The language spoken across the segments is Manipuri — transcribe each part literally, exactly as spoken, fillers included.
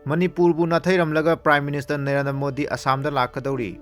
ꯃꯅꯤꯄꯨꯔꯕꯨ ꯅꯥꯊꯩꯔꯝꯂꯒ Prime Minister ꯅꯔꯦꯟꯗ꯭ꯔ ꯃꯣꯗꯤ ꯑꯁꯥꯝꯗ ꯂꯥꯛꯀꯗꯧꯔꯤ꯫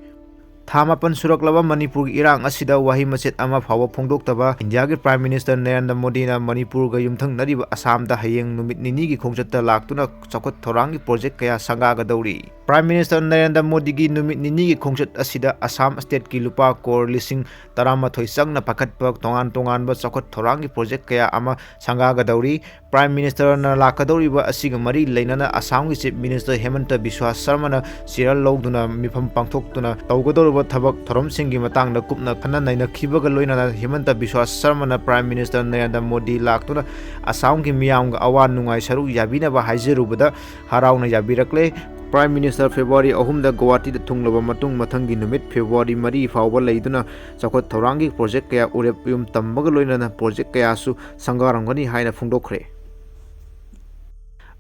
ꯊꯥ ꯃꯥꯄꯟ ꯁꯨꯔꯛꯂꯕ ꯃꯅꯤꯄꯨꯔꯒꯤ ꯏꯔꯥꯡ ꯑꯁꯤꯗ ꯋꯥꯍꯩ ꯃꯆꯦꯠ ꯑꯃ ꯐꯥꯎꯕ ꯐꯣꯡꯗꯣꯛꯇꯕ ꯏꯟꯗꯤꯌꯥꯒꯤ Prime Minister ꯅꯔꯦꯟꯗ꯭ꯔ ꯃꯣꯗꯤꯅ ꯃꯅꯤꯄꯨꯔꯒ ꯌꯨꯝꯊꯪꯅꯔꯤꯕ ꯑꯁꯥꯝꯗ ꯍꯌꯦꯡ ꯅꯨꯃꯤꯠ ꯅꯤꯅꯤꯒꯤ ꯈꯣꯡꯆꯠꯇ ꯂꯥꯛꯇꯨꯅ ꯆꯥꯎꯈꯠ ꯊꯧꯔꯥꯡꯒꯤ ꯄ꯭ꯔꯣꯖꯦꯛ ꯀꯌꯥ ꯁꯪꯒꯥꯒꯗꯧꯔꯤ꯫ Prime Minister ꯅꯔꯦꯟꯗ꯭ꯔ ꯃꯣꯗꯤꯒꯤ ꯅꯨꯃꯤꯠ ꯅꯤꯅꯤꯒꯤ ꯈꯣꯡꯆꯠ ꯑꯁꯤꯗ ꯑꯁꯥꯝ stateꯀꯤ ꯂꯨꯄꯥ ꯀ꯭ꯔꯣꯔ ꯂꯤꯁꯤꯡ ꯇꯔꯥꯃꯥꯊꯣꯏ ꯆꯪꯅ ꯄꯥꯏꯈꯠꯄ ꯇꯣꯉꯥꯟ ꯇꯣꯉꯥꯟꯕ ꯆꯥꯎꯈꯠ ꯊꯧꯔꯥꯡꯒꯤ ꯄ꯭ꯔꯣꯖꯦꯛ ꯀꯌꯥ ꯑꯃ ꯁꯪꯒꯥꯒꯗꯧꯔꯤ꯫ Prime Ministerꯅ ꯂꯥꯛꯀꯗꯧꯔꯤꯕ ꯑꯁꯤꯒ ꯃꯔꯤ ꯂꯩꯅꯅ ꯑꯁꯥꯝꯒꯤ Chief Minister ꯍꯦꯃꯟꯇ ꯕꯤꯁ꯭ꯋꯥ ꯁꯔꯃꯅ ꯆꯦꯔꯦꯜ ꯂꯧꯗꯨꯅ ꯃꯤꯐꯝ ꯄꯥꯡꯊꯣꯛꯇꯨꯅ ꯇꯧꯒꯗꯧꯔꯤꯕ ꯊꯕꯛ ꯊꯧꯔꯝꯁꯤꯡꯒꯤ ꯃꯇꯥꯡꯗ ꯀꯨꯞꯅ ꯈꯟꯅ ꯅꯩꯅꯈꯤꯕꯒ ꯂꯣꯏꯅꯅ ꯍꯦꯃꯟꯇ ꯕꯤꯁ꯭ꯋꯥ ꯁꯔꯃꯅ Prime Minister ꯅꯔꯦꯟꯗ꯭ꯔ ꯃꯣꯗꯤ ꯂꯥꯛꯇꯨꯅ ꯑꯁꯥꯝꯒꯤ ꯃꯤꯌꯥꯝꯒ ꯑꯋꯥ ꯅꯨꯡꯉꯥꯏ ꯁꯔꯨꯛ ꯌꯥꯕꯤꯅꯕ ꯍꯥꯏꯖꯔꯨꯕꯗ ꯍꯔꯥꯎꯅ ꯌꯥꯕꯤꯔꯛꯂꯦ꯫ Prime Minister February ꯑꯍꯨꯝꯗ ꯒꯨꯋꯥꯍꯥꯇꯤꯗ ꯊꯨꯡꯂꯕ ꯃꯇꯨꯡ ꯃꯊꯪꯒꯤ ꯅꯨꯃꯤꯠ February ꯃꯔꯤ ꯐꯥꯎꯕ ꯂꯩꯗꯨꯅ ꯆꯥꯎꯈꯠ ꯊꯧꯔꯥꯡꯒꯤ ꯄ꯭ꯔꯣꯖꯦꯛ ꯀꯌꯥ ꯎꯔꯦꯞ ꯌꯨꯝ ꯇꯝꯕꯒ ꯂꯣꯏꯅꯅ ꯄ꯭ꯔꯣꯖꯦꯛ ꯀꯌꯥꯁꯨ ꯁꯪꯒꯥꯔꯝꯒꯅꯤ ꯍꯥꯏꯅ ꯐꯣꯡꯗꯣꯛꯈ꯭ꯔꯦ꯫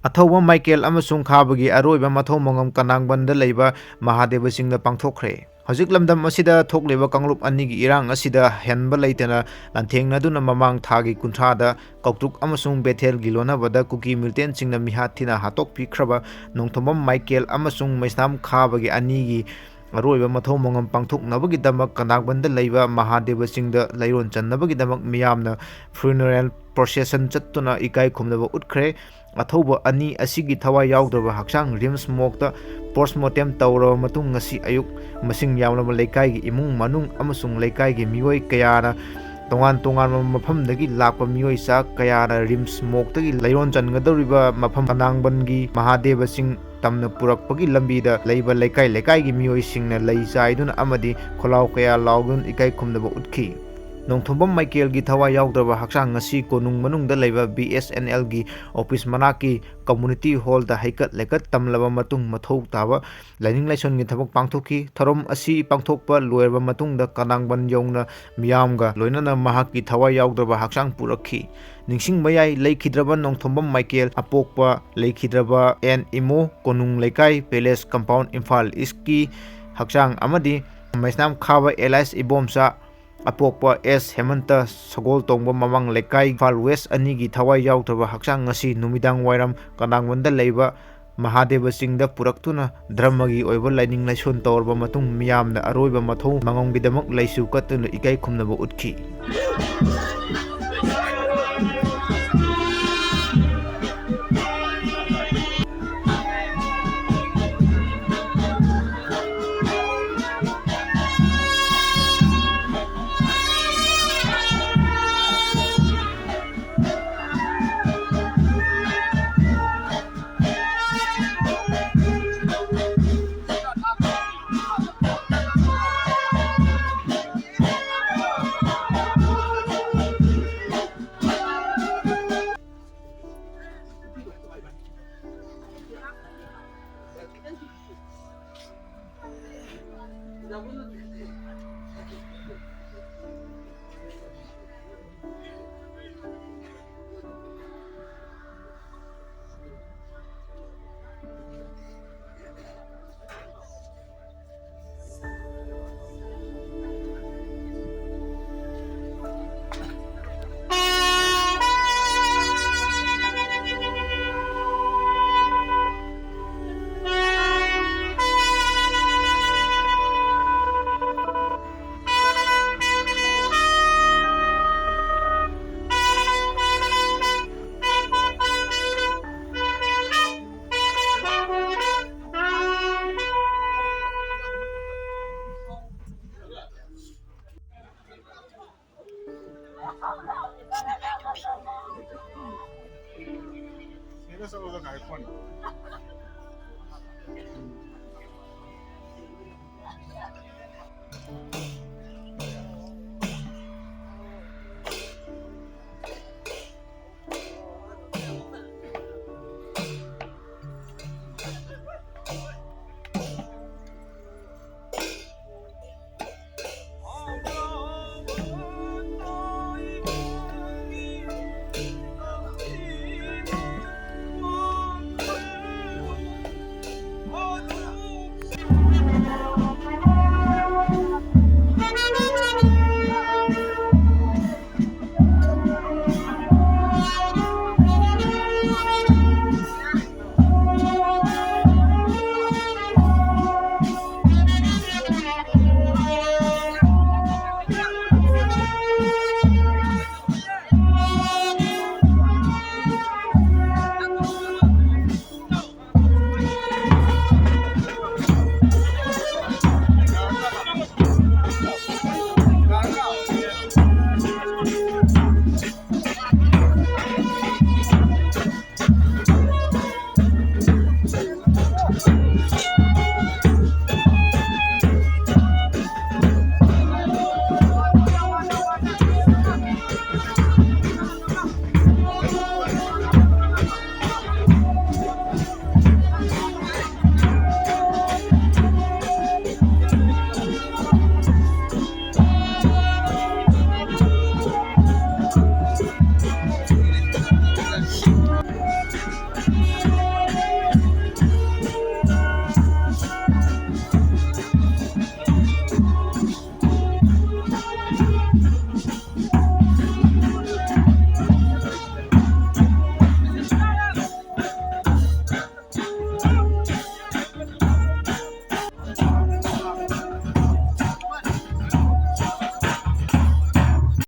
ꯑꯊꯧꯕ ꯃꯥꯏꯀꯦꯜ ꯑꯃꯁꯨꯡ ꯈꯥꯕꯒꯤ ꯑꯔꯣꯏꯕ ꯃꯊꯧ ꯃꯉꯝ ꯀꯅꯥꯡꯕꯟꯗ ꯂꯩꯕ ꯃꯍꯥꯗꯦꯕ ꯆꯤꯡꯗ ꯄꯥꯡꯊꯣꯛꯈ꯭ꯔꯦ꯫ ꯍꯧꯖꯤꯛ ꯂꯝꯗꯝ ꯑꯁꯤꯗ ꯊꯣꯛꯂꯤꯕ ꯀꯥꯡꯂꯨꯞ ꯑꯅꯤꯒꯤ ꯏꯔꯥꯡ ꯑꯁꯤꯗ ꯍꯦꯟꯕ ꯂꯩꯇꯅ ꯂꯥꯟꯊꯦꯡꯅꯗꯨꯅ ꯃꯃꯥꯡ ꯊꯥꯒꯤ ꯀꯨꯟꯊ꯭ꯔꯥꯗ ꯀꯧꯇ꯭ꯔꯨꯛ ꯑꯃꯁꯨꯡ ꯕꯦꯊꯦꯜꯒꯤ ꯂꯣꯟꯅꯕꯗ ꯀꯨꯀꯤ militant ꯁꯤꯡꯅ ꯃꯤꯍꯥꯠ ꯊꯤꯅ ꯍꯥꯠꯇꯣꯛꯄꯤꯈ꯭ꯔꯕ ꯅꯣꯡꯊꯣꯝꯕꯝ ꯃꯥꯏꯀꯦꯜ ꯑꯃꯁꯨꯡ ꯃꯩꯁꯅꯥꯝ ꯈꯥꯕꯒꯤ ꯑꯅꯤꯒꯤ ꯑꯔꯣꯏꯕ ꯃꯊꯧ ꯃꯉꯝ ꯄꯥꯡꯊꯣꯛꯅꯕꯒꯤꯗꯃꯛ ꯀꯅꯥꯡꯕꯟꯗ ꯂꯩꯕ ꯃꯍꯥꯗꯦꯕ ꯆꯤꯡꯗ ꯂꯩꯔꯣꯟ ꯆꯟꯅꯕꯒꯤꯗꯃꯛ ꯃꯤꯌꯥꯝꯅ funeral procession ꯆꯠꯇꯨꯅ ꯏꯀꯥꯏ ꯈꯨꯝꯅꯕ ꯎꯠꯈ꯭ꯔꯦ꯫ ꯑꯊꯧꯕ ꯑꯅꯤ ꯑꯁꯤꯒꯤ ꯊꯋꯥꯏ ꯌꯥꯎꯗ꯭ꯔꯕ ꯍꯛꯆꯥꯡ RIMS morgueꯇ post mortem ꯇꯧꯔꯕ ꯃꯇꯨꯡ, ꯉꯁꯤ ꯑꯌꯨꯛ ꯃꯁꯤꯡ ꯌꯥꯝꯂꯕ ꯂꯩꯀꯥꯏꯒꯤ ꯏꯃꯨꯡ ꯃꯅꯨꯡ ꯑꯃꯁꯨꯡ ꯂꯩꯀꯥꯏꯒꯤ ꯃꯤꯑꯣꯏ ꯀꯌꯥꯅ ꯇꯣꯉꯥꯟ ꯇꯣꯉꯥꯟꯕ ꯃꯐꯝꯗꯒꯤ ꯂꯥꯛꯄ ꯃꯤꯑꯣꯏ ꯆꯥ ꯀꯌꯥꯅ RIMS morgueꯇꯒꯤ ꯂꯩꯔꯣꯟ ꯆꯟꯒꯗꯧꯔꯤꯕ ꯃꯐꯝ ꯀꯅꯥꯡꯕꯟꯒꯤ ꯃꯍꯥꯗꯦꯕ ꯆꯤꯡ ꯇꯝꯅ ꯄꯨꯔꯛꯄꯒꯤ ꯂꯝꯕꯤꯗ ꯂꯩꯕ ꯂꯩꯀꯥꯏ ꯂꯩꯀꯥꯏꯒꯤ ꯃꯤꯑꯣꯏꯁꯤꯡꯅ ꯂꯩ ꯆꯥꯏꯗꯨꯅ ꯑꯃꯗꯤ ꯈꯣꯜꯂꯥꯎ ꯀꯌꯥ ꯂꯥꯎꯗꯨꯅ ꯏꯀꯥꯏ ꯈꯨꯝꯅꯕ ꯎꯠꯈꯤ꯫ ꯅꯣꯡꯊꯣꯝꯕꯝ ꯃꯥꯏꯀꯦꯜꯒꯤ ꯊꯋꯥꯏ ꯌꯥꯎꯗ꯭ꯔꯕ ꯍꯛꯆꯥꯡ ꯉꯁꯤ ꯀꯣꯅꯨꯡ ꯃꯅꯨꯡꯗ ꯂꯩꯕ BSNLꯒꯤ office ꯃꯅꯥꯛꯀꯤ community hallꯗ ꯍꯩꯀꯠ ꯂꯩꯀꯠ ꯇꯝꯂꯕ ꯃꯇꯨꯡ ꯃꯊꯧ ꯇꯥꯕ ꯂꯥꯏꯅꯤꯡ ꯂꯥꯏꯁꯣꯟꯒꯤ ꯊꯕꯛ ꯄꯥꯡꯊꯣꯛꯈꯤ꯫ ꯊꯧꯔꯝ ꯑꯁꯤ ꯄꯥꯡꯊꯣꯛꯄ ꯂꯣꯏꯔꯕ ꯃꯇꯨꯡꯗ ꯀꯅꯥꯡꯕꯟ ꯌꯧꯅ ꯃꯤꯌꯥꯝꯒ ꯂꯣꯏꯅꯅ ꯃꯍꯥꯛꯀꯤ ꯊꯋꯥꯏ ꯌꯥꯎꯗ꯭ꯔꯕ ꯍꯛꯆꯥꯡ ꯄꯨꯔꯛꯈꯤ꯫ ꯅꯤꯡꯁꯤꯡꯕ ꯌꯥꯏ, ꯂꯩꯈꯤꯗ꯭ꯔꯕ ꯅꯣꯡꯊꯣꯝꯕꯝ ꯃꯥꯏꯀꯦꯜ ꯑꯄꯣꯛꯄ ꯂꯩꯈꯤꯗ꯭ꯔꯕ ꯑꯦꯟ ꯏꯃꯣ, ꯀꯣꯅꯨꯡ ꯂꯩꯀꯥꯏ, Palace Compound, ꯏꯝꯐꯥꯜ Eastꯀꯤ ꯍꯛꯆꯥꯡ ꯑꯃꯗꯤ ꯃꯩꯁꯅꯥꯝ ꯈꯥꯕ alias ꯏꯕꯣꯝꯆꯥ, ꯑꯄꯣꯛꯄ ꯑꯦꯁ ꯍꯦꯃꯟꯇ, ꯁꯒꯣꯜ ꯇꯣꯡꯕ ꯃꯃꯥꯡ ꯂꯩꯀꯥꯏ, ꯏꯝꯐꯥꯜ West ꯑꯅꯤꯒꯤ ꯊꯋꯥꯏ ꯌꯥꯎꯗ꯭ꯔꯕ ꯍꯛꯆꯥꯡ ꯉꯁꯤ ꯅꯨꯃꯤꯗꯥꯡ ꯋꯥꯏꯔꯝ ꯀꯅꯥꯡꯕꯟꯗ ꯂꯩꯕ ꯃꯍꯥꯗꯦꯕ ꯆꯤꯡꯗ ꯄꯨꯔꯛꯇꯨꯅ ꯙꯔꯃꯒꯤ ꯑꯣꯏꯕ ꯂꯥꯏꯅꯤꯡ ꯂꯥꯏꯁꯣꯟ ꯇꯧꯔꯕ ꯃꯇꯨꯡ, ꯃꯤꯌꯥꯝꯅ ꯑꯔꯣꯏꯕ ꯃꯊꯧ ꯃꯉꯝꯒꯤꯗꯃꯛ ꯂꯩꯁꯨ ꯀꯠꯇꯨꯅ ꯏꯀꯥꯏ ꯈꯨꯝꯅꯕ ꯎꯠꯈꯤ꯫